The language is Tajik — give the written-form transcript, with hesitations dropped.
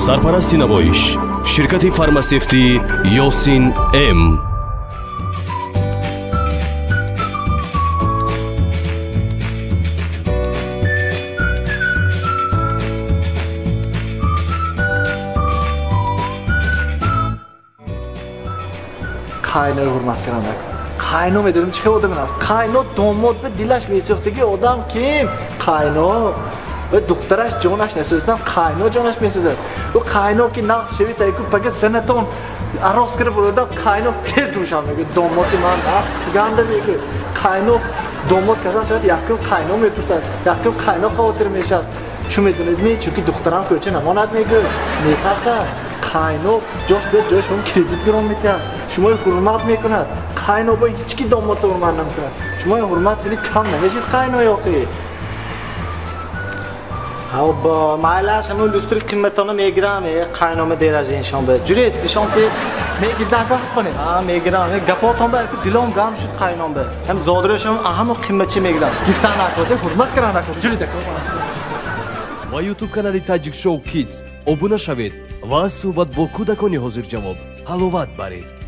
Сарпарасти намоиш ширкати фармасевтӣ Ёсин М. Қайнои ҳурмат кардан. Қайно медонем чӣ хел одам аст. Қайно домод ба дилаш месӯхтаги одам ким? Қайно. Ва духтараш ҷонаш насӯзидам, қайно ҷонаш месӯзад. Ӯ қайно ки нағз шавид, айку пага занатон арос кира бурдам, қайно хез гӯшам мегӯяд. Домоди ман нағз ганда мегӯяд. Қайно домод касал шавад, якум қайно мепурсад, якум қайно хавотир мешавад. Чун медонед ми, чунки духтарам кӯча намонад мегӯяд, метарсад. Қайно ҷош биёд, ҷои шумо кредит гирон метиҳад, шуморо ҳурмат мекунад. Қайно бо ҳеҷ ки домодро ҳурмат намекунад. Шуморо ҳурмат кунед, кам намешид қайно ёқи. Ҳо, майлаш, ҳамон люстри қиматона мегирам, қайнома деража иншон ба. Ҷуред, нишон тед. Мегирдан ка хонед? Ҳа, мегирам. Гапотон ба дилом гам шуд қайном ба. Ҳам зодрӯшам ҳамон қиматчи мегирам. Гирифтан накод, ҳурмат кардан накод. Ҷуред ака. Ба YouTube канали Таҷик Шоу Kids обуна шавед ва аз суҳбат бо кӯдакони ҳозирҷавоб ҳаловат баред.